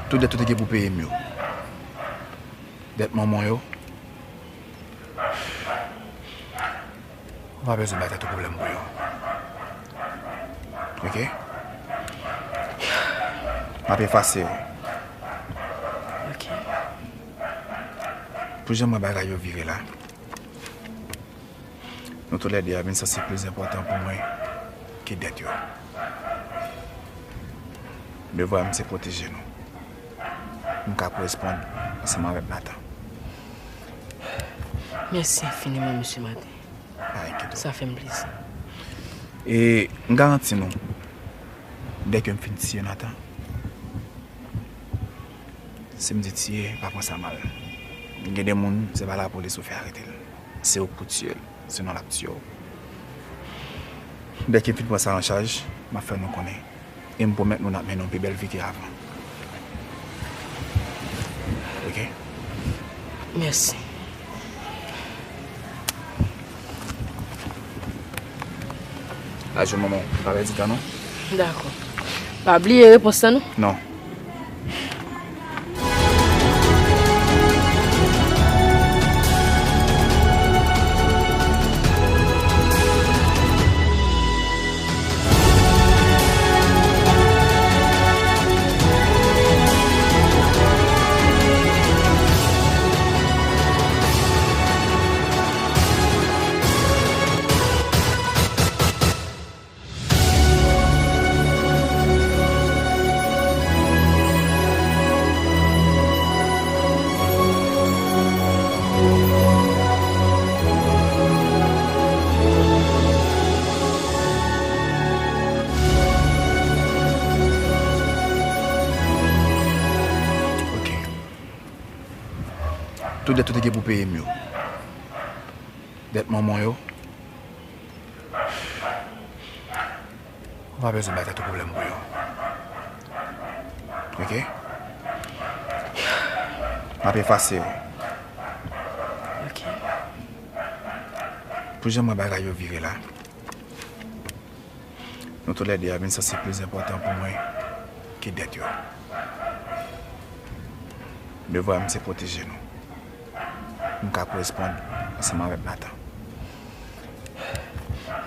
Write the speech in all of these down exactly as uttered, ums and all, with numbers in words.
Tout dèt ou te gen pou peye m yo. Dèt manman w yo. Ou pa bezwen bay tèt ou pwoblèm pou yo. Oke? M ap efase yo. Oke. Pou jan m wè bagay yo vire la, nou toulède a vin sanse plis enpòtan pou mwen ke dèt yo. Devwa m se pwoteje nou. M ka koresponn ansanm avèk Nathan. Mèsi enfiniman, mesye Martin. Pa enkyete w. Sa fè m plezi. E m garanti nou, dèke m fin tiye Nathan, si m di tiye, pa pran sa mal. Gen de moun, se pa lapolis ou fè arete l. Se ou k pou tiye l, sinon l ap tiye w. Dèke m fin pran sa an chaj, m ap fè nou konnen. E m pwomèt nou n ap mennen yon pi bèl vi ke avan. Oke? Mèsi. Al jwenn manman w, pa pèdi tan non. Dakò. Pa bliye repons lan non. Non. Oke. Tout dèt ou te gen pou peye m yo. Dèt manman w yo. Ou pa bezwen bay tèt ou pwoblèm pou yo. Oke? M ap efase yo. Oke. Pou jan m wè bagay yo vire la, nou toulède a vin sanse plis enpòtan pou mwen ke dèt yo. Devwa m se pwoteje nou. M ka koresponn ansanm avèk Nathan.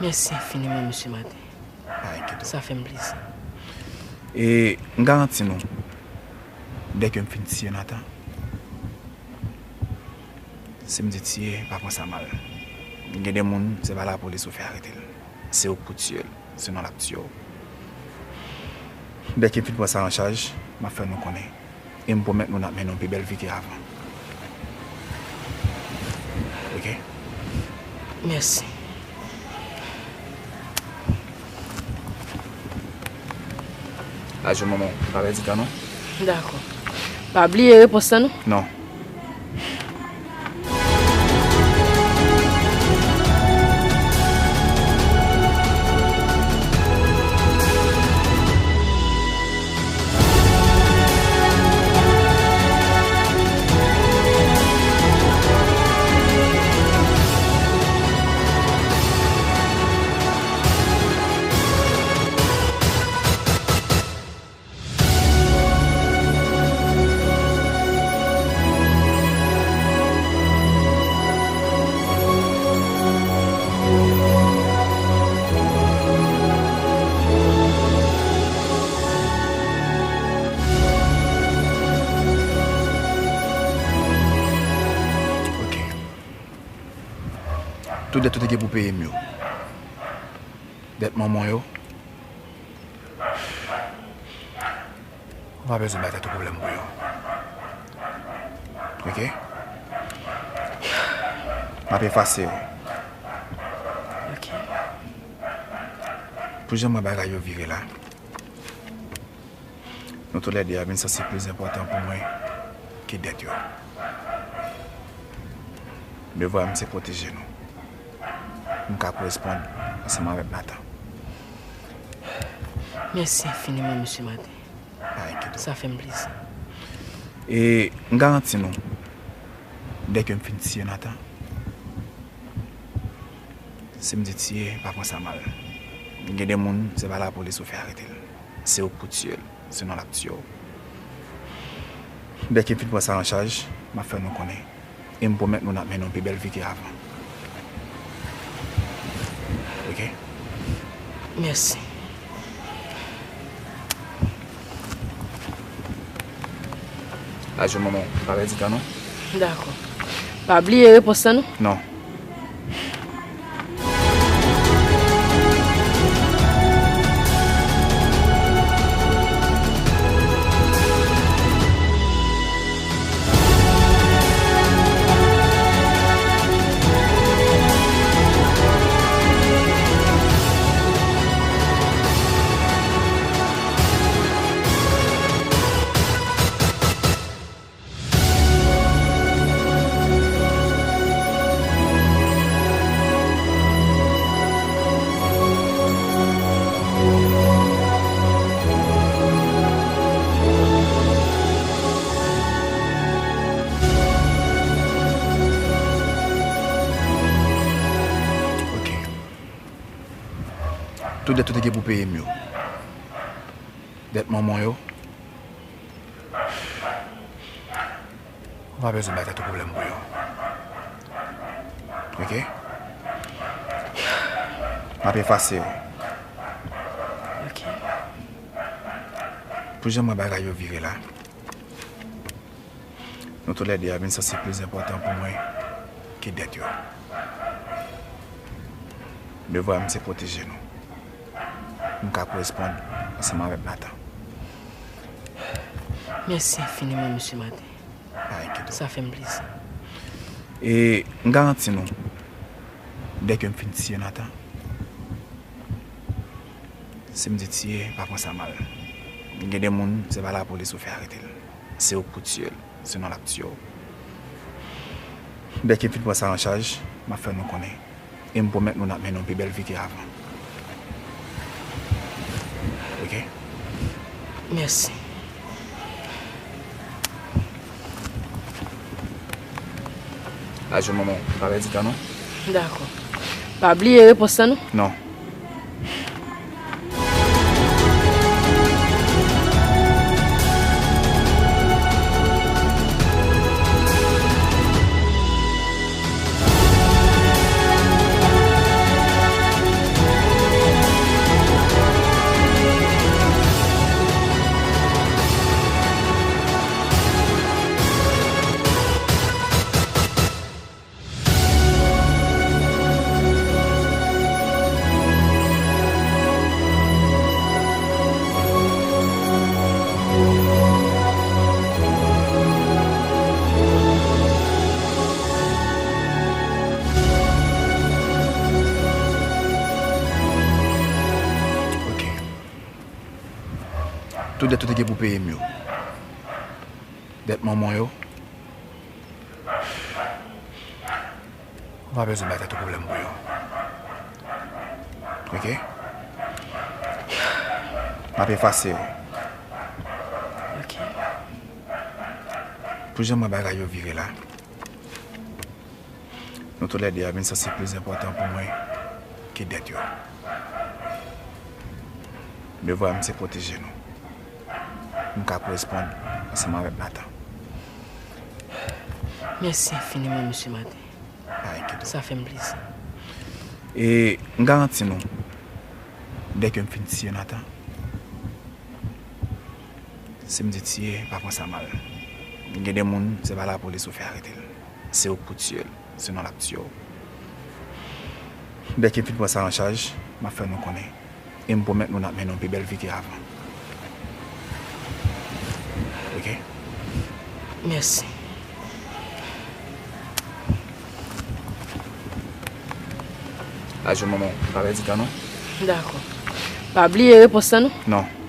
Mèsi enfiniman, mesye Martin. Pa enkyete w. Sa fè m plezi. E m garanti nou, dèke m fin tiye Nathan, si m di tiye, pa pran sa mal. Gen de moun, se pa lapolis ou fè arete l. Se ou k pou tiye l, sinon l ap tiye w. Dèke m fin pran sa an chaj, m ap fè nou konnen. E m pwomèt nou n ap mennen yon pi bèl vi ke avan. Oke? Mèsi. Al jwenn manman w, pa pèdi tan non. Dakò. Pa bliye repons lan non. Non. Oke. Tout dèt ou te gen pou peye m yo. Dèt manman w yo. Ou pa bezwen bay tèt ou pwoblèm pou yo. Oke? M ap efase yo. Oke. Pou jan m wè bagay yo vire la, nou toulède a vin sanse plis enpòtan pou mwen ke dèt yo. Devwa m se pwoteje nou. M ka koresponn ansanm avèk Nathan. Mèsi enfiniman, mesye Martin. Pa enkyete w. Sa fè m plezi. E m garanti nou, dèke m fin tiye Nathan, si m di tiye, pa pran sa mal. Gen de moun, se pa lapolis ou fè arete l. Se ou k pou tiye l, sinon l ap tiye w. Dèke m fin pran sa an chaj, m ap fè nou konnen. E m pwomèt nou n ap mennen yon pi bèl vi ke avan. Oke? Mèsi. Al jwenn manman w, pa pèdi tan non. Dakò. Pa bliye repons lan non. Non. Oke. Tou dèt ou te gen pou peye m yo. Dèt manman w yo. Ou pa bezwen bay tèt ou pwoblèm pou yo. Oke? M ap efase yo. Oke. Pou jan m wè bagay yo vire la, nou toulède a vin sanse plis enpòtan pou mwen ke dèt yo. Devwa m se pwoteje nou. M ka koresponn ansanm avèk Nathan. Mèsi enfiniman, mesye Martin. Pa enkyete w. Sa fè m plezi. E m garanti nou, dèke m fin tiye Nathan, si m di tiye, pa pran sa mal. Gen de moun, se pa lapolis ou fè arete l. Se ou k pou tiye l, sinon l ap tiye w. Dèke m fin pran sa an chaj, m ap fè nou konnen. E m pwomèt nou n ap mennen yon pi bèl vi ke avan. Oke? Mèsi. Al jwenn manman w, pa pèdi tan non. Dakò. Pa bliye repons lan non. Non. Oke. Tout dèt ou te gen pou peye m yo. Dèt manman w yo. Ou pa bezwen bay tèt ou pwoblèm pou yo. Oke? M ap efase yo. Oke. Pou jan m wè bagay yo vire la, nou toulède a vin sanse plis enpòtan pou mwen ke dèt yo. Devwa m se pwoteje nou. M ka koresponn ansanm avèk Nathan. Mèsi enfiniman, mesye Martin. Pa enkyete w. Sa fè m plezi. E m garanti nou, dèke m fin tiye Nathan, si m di tiye, pa pran sa mal. Gen de moun, se pa lapolis ou fè arete l. Se ou k pou tiye l, sinon l ap tiye w. Dèke m fin pran sa an chaj, m ap fè nou konnen. E m pwomèt nou n ap mennen yon pi bèl vi ke avan. Oke? Mèsi. Al jwenn manman w, pa pèdi tan non. Dakò. Pa bliye repons lan non. Non.